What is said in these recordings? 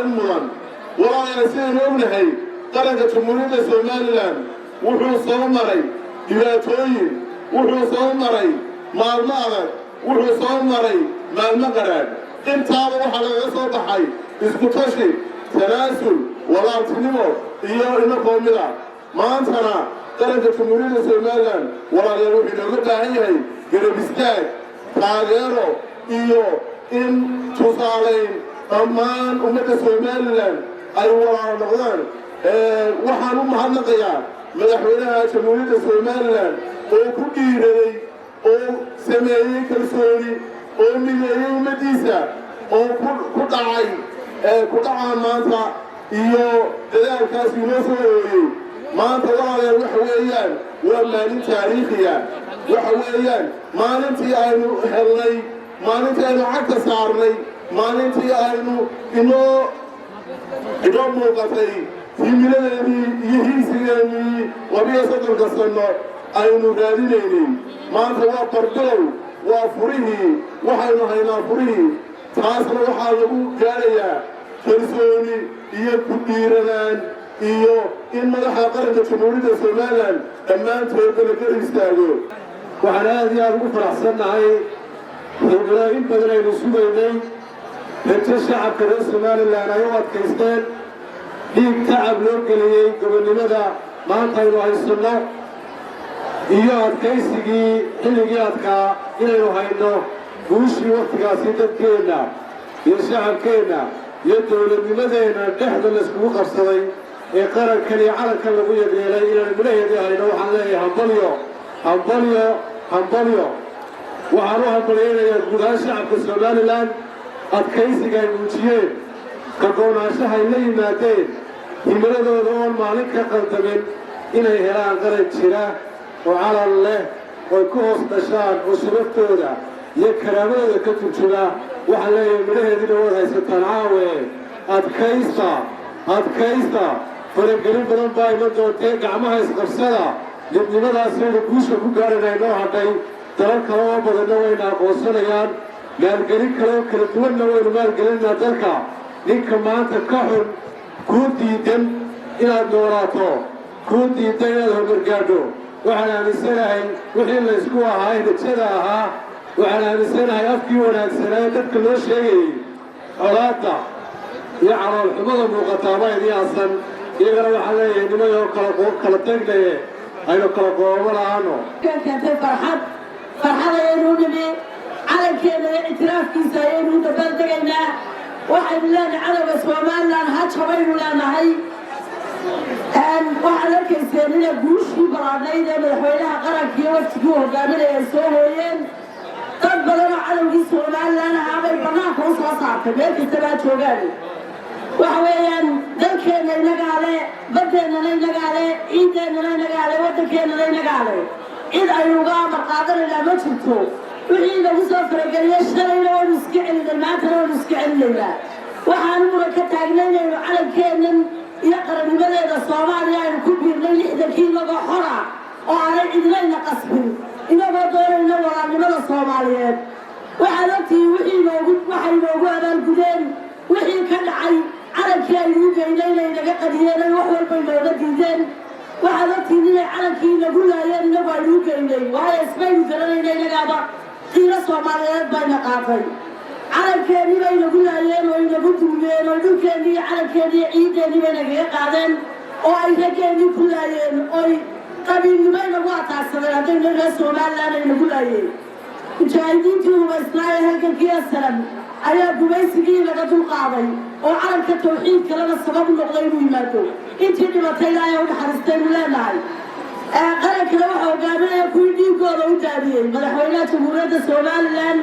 Mudan walaalayaal, sidaynu ognahay, qaranka Jamhuuriyadda Somaliland wuxuu soo maray dhibaatooyin, wuxuu soo maray maalmo adag, wuxuu soo maray maalmo qadhaadh. Intaaba waxaa lagaga soo baxay isku tashi, tanaasul, walaaltinimo iyo inakoo mida. Maantana qaranka Jamhuuriyadda Somaliland, walaalayaal, wuxuu inooga baahan yahay garab istaag, taageero iyo in tusaalayn dhammaan ummadda Somaliland ay walaalo noqdaan. Waxaan u mahadnaqayaa madaxweynaha Jamhuuriyadda Somaliland oo ku dhiiraday oo sameeyey kalsooni oo mideeyey ummaddiisa oo ku dhacay ku dhacaa maanta iyo dadaalkaas inoo soo hooyey maanta. Walaalayaal, waxa weeyaan waa maalin taariikhiya. Waxa weeyaan maalintii aynu helnay, maalintii aynu cagta saarnay, maalintii aynu inoo muuqatay himiladeedii iyo hiigsigeennii 32-ka sanno aynu raadinaynay. Maanta waa barbilow, waa furihii, waxaynu haynaa furihii. Taasna waxaa lagu gaadhayaa kalsooni iyo ku dhiiranaan iyo in madaxa qaranka Jamhuuriyadda Somaliland dhammaantoodba la garab istaago. Waxaan aad iyo aada ugu faraxsannahay himilo in badan aynu sugaynay, rajo shacabka reer Somaliland ay u adkaysteen, dhiig tacab loo geliyey gobonnimada maanta aynu haysanno iyo adkaysigii xilligii adkaa inaynu hayno guushii wakhtigaasi dadkeenna iyo shacabkeenna iyo dowladnimadeenna dhexda layskugu qabsaday ee qarankan iyo calankan lagu yagleelay inaanu midhaheedii hayno. Waxaan leeyahay hambalyo, hambalyo, hambalyo. Waxaan u hambalyaynayaa guud ahaan shacabka Somaliland adkaysiga ay muujiyeen, ka go'naanshahay la yimaadeen, himiladooda oon maalin ka qaldamin inay helaan qaran jira oo calan leh oy ku hoos dhashaan oo sharaftooda iyo karaamadooda ka turjuma. Waxaan leeyahay midhaheediina waad haysataan caawe. Adkaysta, adkaysta. Faragelin badan baa iman doontee gacmaha isqabsada. Midnimadaasaynu guusha ku gaarana inoo hadhay. Dalal kale oo badanna wayna aqoonsanayaan, maalgelin kale oo kala duwanna waynu maalgelinaa dalka. Ninka maanta ka xun, kuu diidan inaad noolaato, kuu diidan inaad hormargaadho, waxaan aaminsanahay wixii laysku ahaa ee rajada ahaa, waxaan aaminsanahay afkii wanaagsanaa ee dadka loo sheegayey, colaadda iyo caloolxumada muuqataaba idii aasan. Iyagana waxaan leeyahay nimayoo kala tagnaye aynu kala qoobo la'aano. Keentay farxad, farxad ayaynu u nimi. Calankeena iyo ictiraafkiisa ayaynu u dabaaldegaynaa. Waxaynu leenahay cadowga Somaliland ha jabaynu leenahay. Waxaad arkayseen inay guushii balaadhayd ee madaxweynaha qaranka iyo waftigii u hogaaminaya ay soo hooyeen. Dad badan oo cadowgii Somaliland ahaabay bannaanka u soo saartay, meel kastaba ha joogaan. Waxa weeyaan dalkeenna inagaa le, badeennana inagaa le, ciideennana inagaa le, waddankeennana inagaa le. Cid aynu uga amar qaadanaynaa ma jirto. Wixii inagu soo farageliye shalayna waynu iska celinay, maantana waynu iska celinaynaa. Waxaanu muran ka taagnay inaynu calankeennan iyo qarannimadeeda Soomaaliya aynu ku biirnay 60-kii inagoo xora oo aanay cidnayna qasbin, inagoo doonayna walaalnimada Soomaaliyeed. Waxaad ogtihiin wixii inoogu waxay inoogu abaalgudeen, wixii ka dhacay calankii aynu u geynay inay naga qadiyeen, ay wax walba inooga diideen. Waxaad ogtihiin inay calankii inagu laayeen inagu aynu u geynay, waayo ismaynu garanayna, inagaaba qiiro Soomaaliyeed bayna qaatay. Calankeenii bay inagu laayeen oo inagu duumeen oo dhulkeennii iyo calankeenii iyo ciideennii bay nagaga qaadeen oo ay raggeennii ku laayeen oy qabiilnimo inagu ataagsadeen. Haddayna reer Somaliland ay nagu laayeen, mujaahidiintii hubaysnaa ee halgankii SNM ayaa gumaysigii naga dulqaaday oo calanka tawxiid kalena sabab u noqday inuu yimaado. Intii dhimatay Ilaahay u naxariistaynu leenahay. Qarankana waxaa hogaaminaya kuwii dhiigooda u daadiyey, madaxweynaha Jamhuuriyadda Somaliland.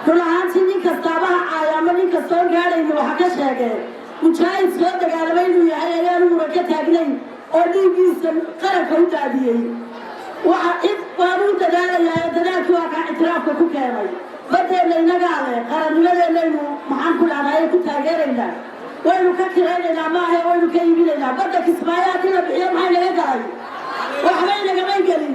Run ahaantii nin kastaaba ha caayo ama nin kastoo gaadhayno waxa ka sheegee, mujaahid soo dagaalamay inuu yahay ayaanu muran ka taagnayn oo dhiiggiisa qaranka u daadiyey. Waxa cid waanu u dadaalayaa ee dadaalkii waa kaa ictiraafka ku keenay. Badeenna innagaa leh, qarannimadeennaynu maxaan ku dhahdaa ku taageeraynaa. Waynu ka kiraynaynaa maaha, waynu ka iibinaynaa. Badda Kismaayo haddii la bixiyo, maxay naga galay? Waxbay nagamay gelin.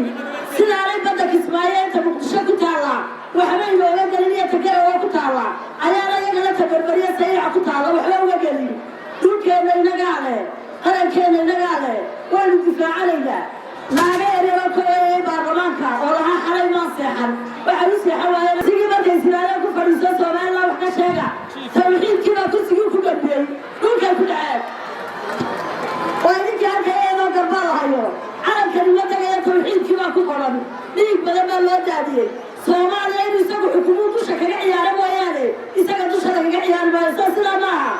Sidaanay badda Kismaayo inta Muqdisho ku taallaa. Waxba inooga gelin iyo tagara oo ku taalla ayaana iyagana taberberiya sayraca ku taalla waxba uga gelin. Dhulkeenna inagaa leh, qarankeenna inagaa leh, waynu difaacanaynaa. Naaga yaryaroo ka ooyay baarlamaanka oo lahaa xalay maan seexan, waxay u seexan waayeen sigii markay siraadeen ku fadhiiso Somaliland wax ka sheega. Tawxiidkii baa kursigii ku garbiyey, dhulkay ku dhaceen. Waa idinkii halka eedoo garbaa la hayo. Calankani ma tagaya, tawxiidkii baa ku qoran. Dhiig badan baa loo daadiyey. Soomaaliya inuu isagu xukumuu dusha kaga ciyaaro mooyaane, isaga dusha lagaga ciyaari maayo. Soo sidaa maaha?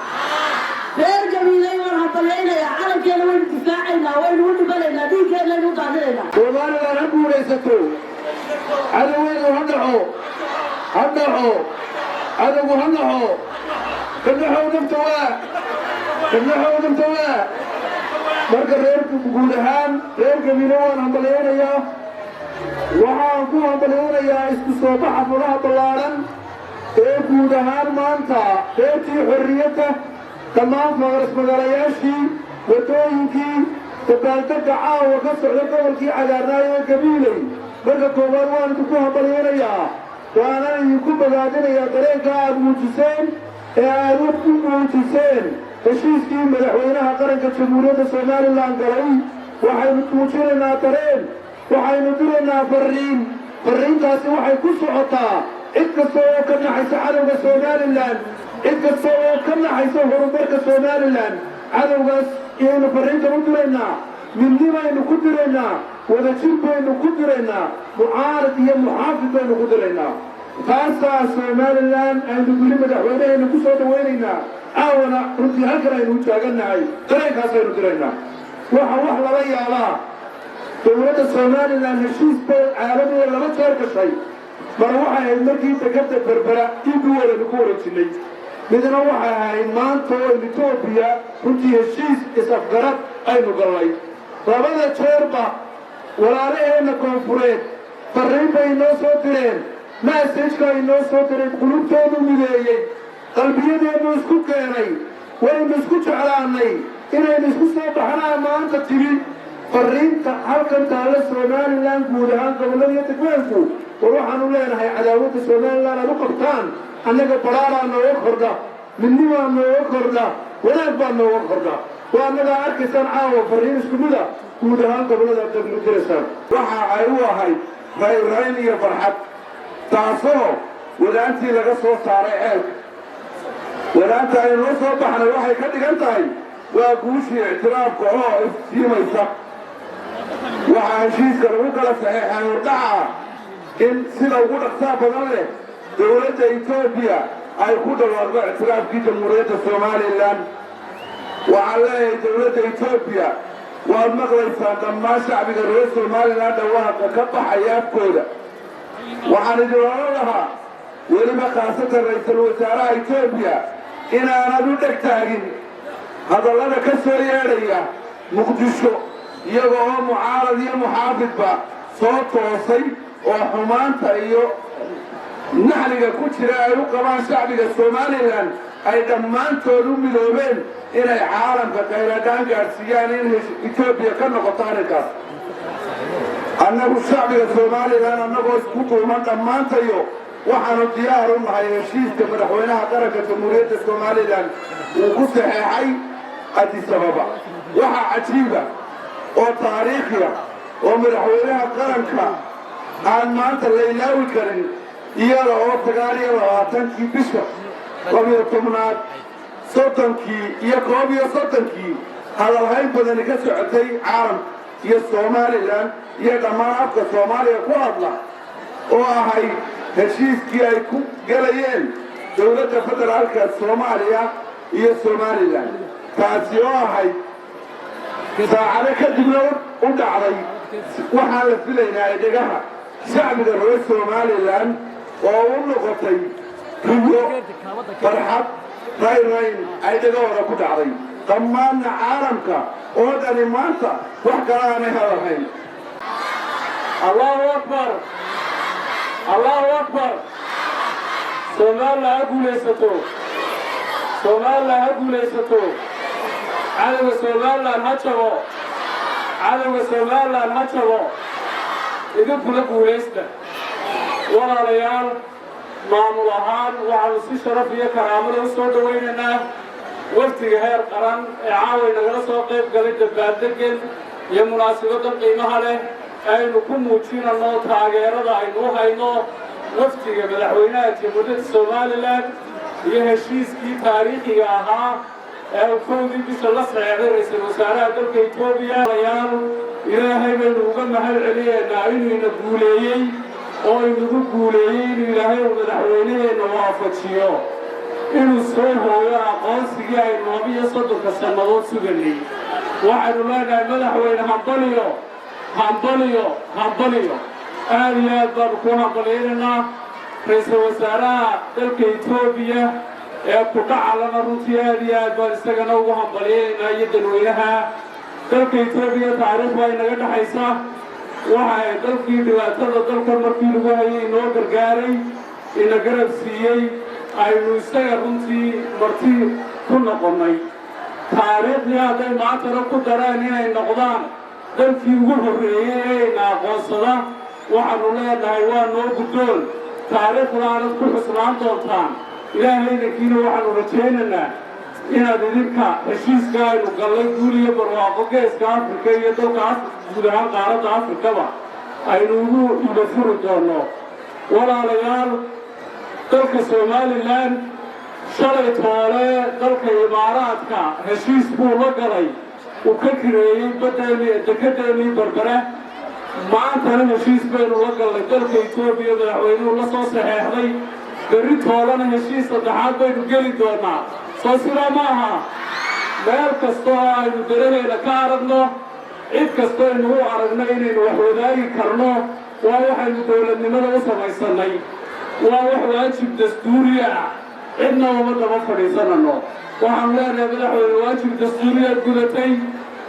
Reer Gabiilay waan hambalyaynayaa. Calankeena waynu difaacaynaa, waynu u dhimanaynaa, dhiiggeena aynu u daadinaynaa. Somaliland ha guulaysato! Cadowgeedu ha dhaco, ha dhaco, cadowgu ha dhaco! Kadhaxow nafta waa, kadhaxow nafta waa. Marka reer guud ahaan reer Gabiile waan hambalyaynayaa. Waxaan ku hambalyaynayaa isku soo baxa fulaha ballaadhan ee guud ahaan maanta reertii xorriyadda, dhammaan faqras magaalayaashii, waddooyinkii, dabaaldegga caawa ka socda gobolkii cagaarnaay ee Gabiiley. Marka koowaad waan idinku hambalyaynayaa, waanan idinku bogaadinayaa dareenka aad muujiseen ee aad u muujiseen heshiiskii madaxweynaha qaranka Jamhuuriyadda Somaliland galay. Waxaynu muujinaynaa dareen, waxaynu diraynaa farriin. Farriintaasi waxay ku socotaa cid kasta oo ka naxaysa cadowga Somaliland, cid kasta oo ka naxaysa horumarka Somaliland. Cadowgaas iyaynu farriintan u diraynaa. Midnibaynu ku diraynaa, wadajir baynu ku diraynaa, mucaarad iyo muxaafid baynu ku diraynaa. Taasaa Somaliland aynu weli madaxweynehaynu ku soo dhawaynaynaa. Caawana runtii halkan aynu u taagannahay dareenkaasaynu diraynaa. Waxa wax lala yaabaa, dowladda Somaliland heshiis bay caalamiga laba jeer gashay. Mar waxay ahayd markii dekadda Berbera DP World ku wareejinay, midna waxay ahayd maanta oo Etoobiya runtii heshiis is-afgarad aynu gallay. Labada jeerba walaalaheenna koonfureed farriin bay inoo soo direen. Message-ka ay noo soo direen qulubtoodu mideeyey, qalbiyadeennu isku keenay, waynu isku jeclaannay inaynu isku soo baxnaa. Maanta timi farriinta halkan taalla Somaliland guud ahaan, gobollada iyo degmeenku, war waxaanu leenahay cadaawadda Somaliland aad u qabtaan annaga baraaraa nooga kordha, midnibaa nooga kordha, wanaag baa nooga kordha. Waa annagaa arkaysaan caawa farriin isku mida guud ahaan gobollada aad diraysaan. Waxa ay u ahayd raynrayn iyo farxad, taasoo wadaantii laga soo saaray ceelka. Wadaanta aynu la soo baxnay waxay ka dhigan tahay waa guushii ictiraafka oo iftiimaysa. Waxaa heshiiska lagu kala saxeexay hordhaca ah in sida ugu dhaqsaa badan leh dowladda Etoobiya ay ku dhawaaqdo ictiraafkii Jamhuuriyadda Somaliland. Waxaan leeyahay dowladda Etoobiya, waad maqlaysaan dhammaan shacbiga reer Somaliland dhawaaqa ka baxaya afkooda. Waxaan idin odhan lahaa weliba khaasatan ra'iisul wasaaraha Etoobiya inaanad u dheg taagin hadallada ka soo yeedhaya Muqdisho, iyaga oo mucaarad iyo muxaafidba soo toosay oo xumaanta iyo naxliga ku jira ay u qabaan shacbiga Somaliland ay dhammaantood u midoobeen inay caalamka qayladhaan gaadhsiiyaan in Etoobiya ka noqoto arrinkaas. Annagu shacbiga Somaliland, annagoo isku duuman dhammaantayo, waxaanu diyaar u nahay heshiiska madaxweynaha qaranka Jamhuuriyadda Somaliland uu ku saxeexay Addis Ababa. Waxaa cajiiba oo taariikhiya oo madaxweynaha qaranka aan maanta la ilaawi karin, iyada oo 29-kii bisha 12aad 30-kii iyo 31-kii hadalhayn badani ka socotay caalamka iyo Somaliland iyo dhammaan afka Soomaaliya ku hadla, oo ahayd heshiiskii ay ku gelayeen dowladda federaalka Soomaaliya iyo Somaliland, taasi oo ahayd saacado kadibna u dhacday. Waxaan la filaynaa ay dhegaha shacbiga reer Somaliland oo u noqotay riyo, farxad, raynrayn ay dhegahooda ku dhacday. Dhammaanna caalamka oo dhani maanta wax kale aanay hadalhayn. Allahu akbar, Allahu akbar! Somaliland ha guulaysato! Somaliland ha guulaysato! Cadowga Somaliland ha jabo! Cadowga Somaliland ha jabo! Idinkuna guulaysta. Walaalayaal, maamul ahaan waxaanu si sharaf iyo karaamada u soo dhowaynaynaa wafdiga heer qaran ee caaway nagala soo qayb galay dabbaaldeggan iyo munaasabadda qiimaha leh aynu ku muujinanno taageerada aynu u hayno wafdiga madaxweynaha Jamhuuriyadda Somaliland iyo heshiiskii taariikhiga ahaa ee uu 1-dii bisha la saxeexday ra-iisul wasaaraha dalka Etoobiya. Yaal, Ilaahay baynu uga mahad celiyeynaa inuu ina guuleeyey oo inagu guuleeyey inuu Ilaahay uu madaxweynaheenna waafajiyo inuu soo hooyo aqoonsigii aynu 32-ka sannadood suganay. Waxaynu leenahay, madaxweyne, hambaliyo, hambaliyo, hambaliyo. Aad iyo aad baanu ku hambalyaynaynaa. Ra-iisul wasaaraha dalka Etoobiya ee ku dhacalana runtii aad iyo aad baan isagana ugu hambalyaynaynaa iyo dadweynaha dalka Etoobiya. Taariikh baa inaga dhexaysa. Waxa ay dalkii dhibaatada dalkan markii lagu hayay inoo gargaaray, ina garab siiyey, aynu isaga runtii marti ku noqonnay. Taariikhdii hadday maantana ku dareen inay noqdaan dalkii ugu horreeyey ee ina aqoonsada, waxaannu leenahay waa noo guddoon, taariikhdaanad ku xusnaan doontaan. Ilaahay idinkiina waxaannu rajaynaynaa inaad idinka heshiiska aynu gallay guul iyo barwaaqo Geeska Afrika iyo dalka guud ahaan qaaradda Afrikaba aynu ugu iba furi doonno. Walaalayaal, dalka Somaliland shalay toole dalka Imaaraadka heshiis buu la galay uu ka kireeyey baddeennii, dekedeennii Berbere. Maantana heshiis baynu la gallay dalka Etoobiya, madaxweynuhu la soo saxeexday. Berri toolana heshiis saddexaad baynu geli doonnaa. Soo sidaa ma aha? Meel kasta oo aynu daraheena ka aragno, cid kastoo aynu u aragno inaynu wax wadaagi karno, waa waxaynu dowladnimada u samaysannay, waa wax waajib dastuuri ah. Cidna uma daba fadhiisanano. Waxaanu leenahay, madaxweyne, waajib dastuuriyaad gudatay,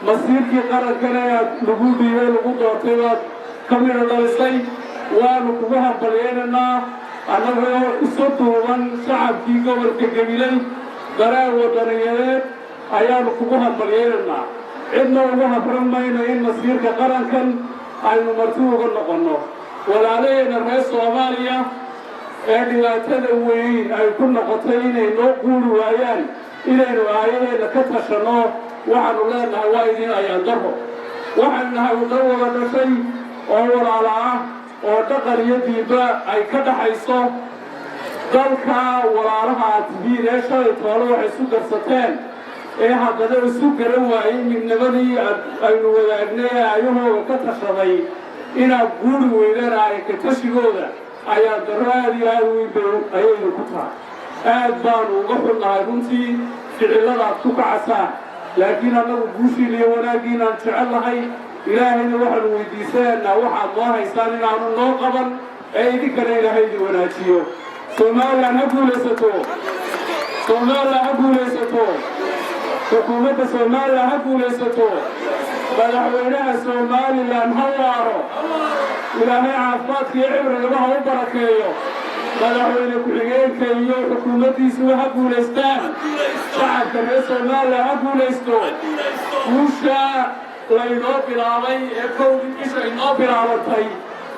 masiirkii qarankana aad lagu dhiibay, lagu doortay baad ka midho dhalisay. Waanu kugu hambalyaynaynaa annagoo isu duuban, shacabkii gobolka Gabiley, dareen wadaniyadeed ayaanu kugu hambalyaynaynaa. Cidna ugu habran mayno in masiirka qarankan aynu marti uga noqonno. Walaalaheenna reer Soomaaliya ee dhibaatada weyn ay ku noqotay inay noo quuri waayaan inaynu aayaheenna ka tashanno, waxaanu leenahay waa idin ayaan daro. Waxaynu nahay dad wada dhashay oo walaala ah oo dhaqan iyo diinba ay ka dhaxayso. Dalka walaalaha aad tihiin ee shalay toole waxay isu darsateen ee haddana isu garan waayey midnimadii aynu wadaagnay ee aayahooga ka tashaday, inaad guuri weydaan aayaka tashigooda ayaa darro aad iyo aad weyn bay ayaynu ku tahay. Aad baanu uga xunnahay runtii ficilladaad ku kacasaan, laakiin annagu guushiina iyo wanaaggiinaan jecel nahay. Ilaahayna waxaanu weydiisanaynaa waxaad noo haysaan inaanu noo qaban ee idinkana Ilaahay idin wanaajiyo. Somaliland ha guulaysato! Somaliland ha guulaysato! Xukuumadda Somaliland ha guulaysato! Madaxweynaha Somaliland ha waaro! Ilaahay caafimaadka iyo cibrigaba ha u barakeeyo. Madaxweyne ku-xigeenka iyo xukuumaddiisuba ha guulaystaan. Shacabka reer Somaliland ha guulaysto. Guusha laynoo bilaabay ee 1-dii bisha inoo bilaabatay,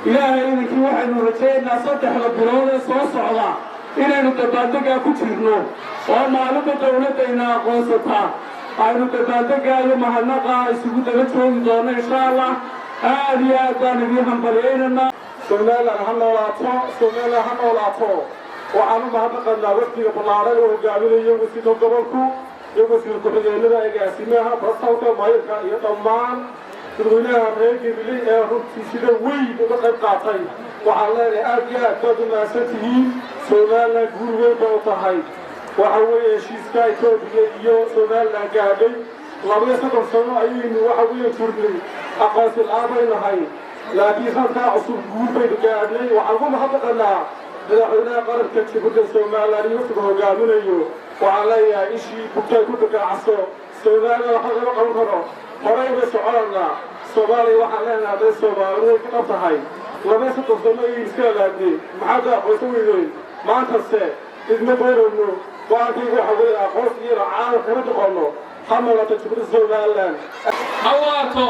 Ilaahay idinkii waxaynu rajaynaynaa 3-da bilood ee soo socda inaynu dabaaldegaa ku jirno oo maalinba dawladdayna aqoonsataa aynu dabaaldegaa iyo mahadnaqa isugu daba joogi doonno, insha Allah. Aad iyo aad baan idiin hambalyaynaynaa. Somaliland ha noolaato! Somaliland ha noolaato! Waxaan u mahadnaqaynaa wafdiga ballaaran oo hogaaminayo wasiirka gobolku iyo wasiir ku-xigeenada, agaasimaha, basalka, maayirka iyo dhammaan dadweynaha reer Gabiley ee runtii sida weyn uga qayb qaatay. Waxaan leenahay aad iyo aad baad u mahadsan tihiin. Somaliland guul weyn bay u tahay. Waxa weeye heshiiska Etoobiya iyo Somaliland gaadhay. 32 sano ayaynu waxa weeye jirnay aqoonsi la'aan bay nahay, laakiin sanadkaa cusub guul baynu gaadhnay. Waxaan ugu mahadnaqanaa madaxweynaha qaranka Jamhuuriyadda Somaliland iyo wafdiga hogaaminayo. Waxaan leeyahay ishii bugtay ku dhagaacaso, Somaliland waxa lama qaban karo, horay bay soconanaa. Soomaaliya waxaan leenahay, hadday Soomaalidu ka dhab tahay, 32 sano ayaynu iska halaageen, maxaad aqoonsan weydeen? Maantase idma doonayno. Go-aankaygu waxa weeye aqoonsi iyada caalamka kama noqono. Ha noolaato Jamhuuriyadda Somaliland! Ha waarto!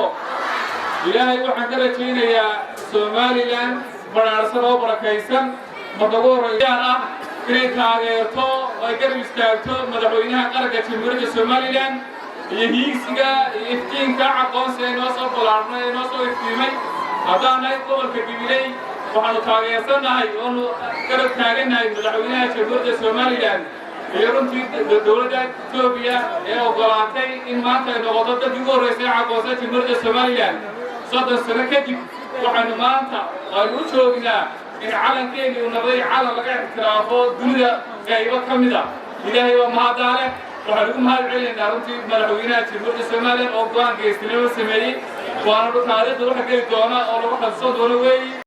Ilaahay waxaan ka rajaynayaa Somaliland. Baraarsan oo barakaysan. Marka ugu horreeyaan ah inay taageerto oo ay garab istaagto madaxweynaha qaranka Jamhuuriyadda Somaliland iyo hiigsiga iyo iftiinka aqoonsi ee noo soo balaarnay ee noo soo iftiimay. Haddaan nahay gobolka Gabiley, waxaanu taageersannahay oonu garab taagannahay madaxweynaha Jamhuuriyadda Somaliland iyo runtii dowladda Etoobiya ee ogolaatay in maanta ay noqoto dadkii ugu horreysay aqoonsa Jamhuuriyadda Somaliland 30 sano kadib. Waxaanu maanta aynu u joognaa in calankeeni uu noqday calan laga ixtiraafo dunida qaybo ka mid a. Ilaahay waa mahadaale. Waxaan ugu mahad celinaynaa runtii madaxweynaha Jamhuuriyadda Somaliland oo go'aan geestinimo sameeyey, waana taariikhda waxa geli doona oo lagu xasuusan doono weeyi.